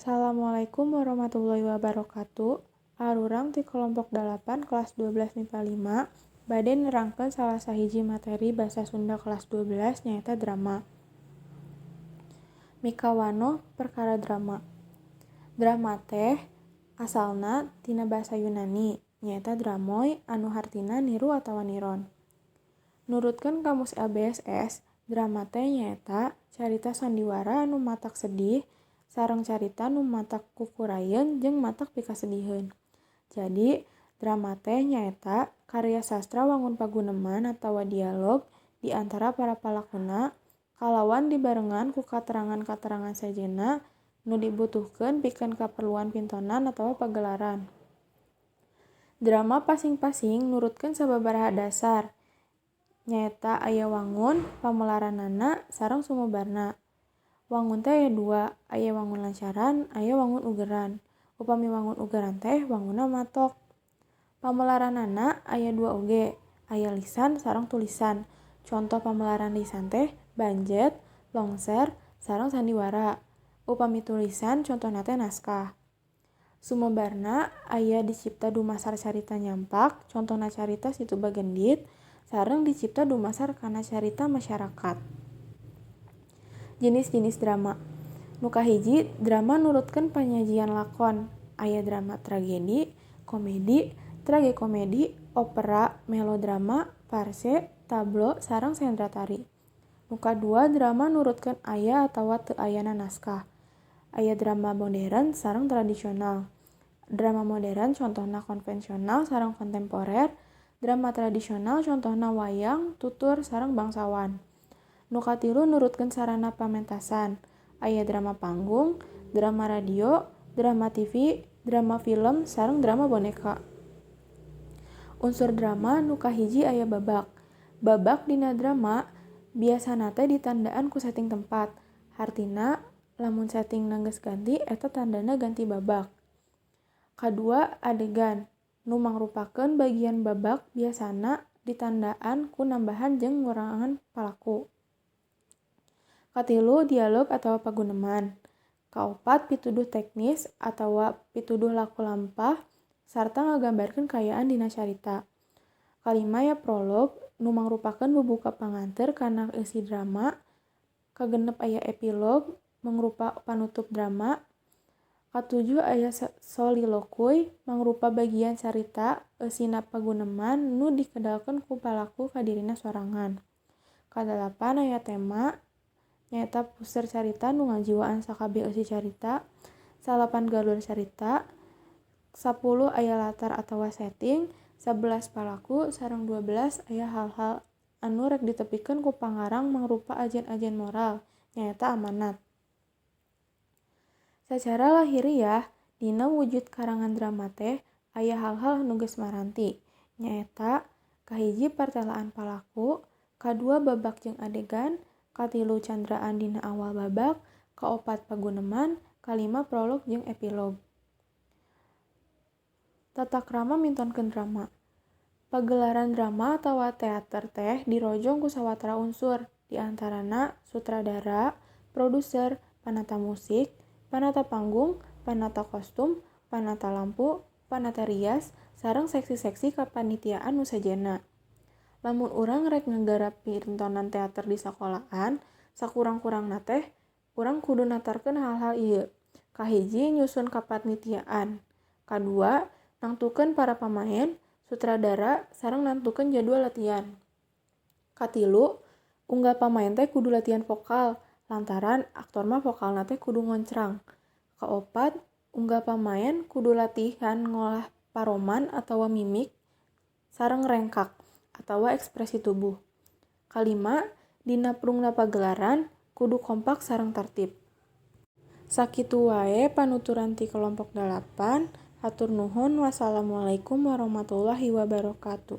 Assalamualaikum warahmatullahi wabarakatuh. Arurang ti kelompok 8 kelas 12 MIPA 5 bade nerangkeun salah sahiji materi basa Sunda kelas 12, nyaeta drama. Mikawanoh perkara drama. Drama teh asalna tina basa Yunani, nyaeta dramoi, anu hartina niru atawa niron. Nurutkeun kamus LBSS, drama teh nyaeta carita sandiwara anu matak sedih sareng carita nu matak kukurayeun jeung matak pikasediheun. Jadi, drama teh nyaeta karya sastra wangun paguneman atawa dialog di antara para palakuna kalawan dibarengan ku katerangan-katerangan sejenna nu dibutuhkeun pikeun kaperluan pintonan atawa pagelaran. Drama pasing-pasing nurutkeun sababaraha dasar, nyaeta aya wangun, pamelaranana, sareng sumebarna. Wangun teh aya dua, aya wangun lancaran, aya wangun ugeran. Upami wangun ugeran teh wangunna matok. Pamelaranana aya dua oge, aya lisan sareng tulisan. Contoh pamelaran lisan teh banjet, longser, sareng sandiwara. Upami tulisan contohna teh naskah. Sumebarna aya dicipta dumasar carita nyampak, contohna carita Situ Bagendit, sareng dicipta dumasar kana carita masyarakat. Jenis-jenis drama. Nu kahiji, drama nurutkeun panyajian lakon. Aya drama tragedi, komedi, tragikomedi, opera, melodrama, farse, tablo, sareng sendratari. Nu kadua, drama nurutkeun aya atawa teu ayana naskah. Aya drama modern sareng tradisional. Drama modern contohna konvensional sareng kontemporer, drama tradisional contohna wayang, tutur, sareng bangsawan. Nu katilu, nurutkeun sarana pamentasan. Aya drama panggung, drama radio, drama TV, drama film, sareng drama boneka. Unsur drama nu kahiji aya babak. Babak dina drama biasana teh ditandaan ku setting tempat. Hartina lamun settingna geus ganti, eta tandana ganti babak. Kadua, adegan nu mangrupakeun bagian babak biasana ditandaan ku nambahan jeung ngurangan palaku. Katilu, dialog atawa paguneman. Kaopat, pituduh teknis atawa pituduh laku lampah sarta ngagambarkeun kaayaan dina carita. Kalima, aya prolog nu mangrupakeun bubuka panganteur kana eusi drama. Kagenep, aya epilog mangrupa panutup drama. Katujuh, aya soliloquy mangrupa bagian carita eusina paguneman nu dikedalkeun ku palaku ka dirina sorangan. Kadalapan, aya tema, nyaeta puseur carita nu ngajiwaan sakabeh eusi carita. Salapan, galur carita. 10, aya latar atawa setting. 11, palaku, sareng 12, aya hal-hal anu rek ditepikeun ku pangarang mangrupa ajen-ajen moral, nyaeta amanat. Sacara lahiriah dina wujud karangan drama teh aya hal-hal anu geus maranti, nyaeta kahiji, partelaan palaku, kadua, babak jeung adegan, katilu, candraan dina awal babak, kaopat, paguneman, kalima, prolog jeung epilog. Tata krama mintonkeun drama. Pagelaran drama atawa teater teh dirojong ku sawatara unsur, di antarana sutradara, produser, panata musik, panata panggung, panata kostum, panata lampu, panata rias, sareng seksi-seksi kapanitiaan nu sejenna. Lamun urang rek ngagarap pintonan teater di sakolaan, sakurang-kurangna teh urang kudu natarkeun hal-hal ieu: Kahiji, nyusun kapanitiaan. Kadua, nangtukeun para pamaen, sutradara, sareng nangtukeun jadwal latihan. Katilu, unggal pamaen teh kudu latihan vokal lantaran aktor mah vokalna teh kudu ngoncrang. Kaopat, unggal pamaen kudu latihan ngolah paroman atawa mimik sareng rengkak atawa ekspresi tubuh. Kalima, dina prungna pagelaran kudu kompak sareng tartib. Sakitu wae panuturan ti kelompok 8. Hatur nuhun, wassalamualaikum warahmatullahi wabarakatuh.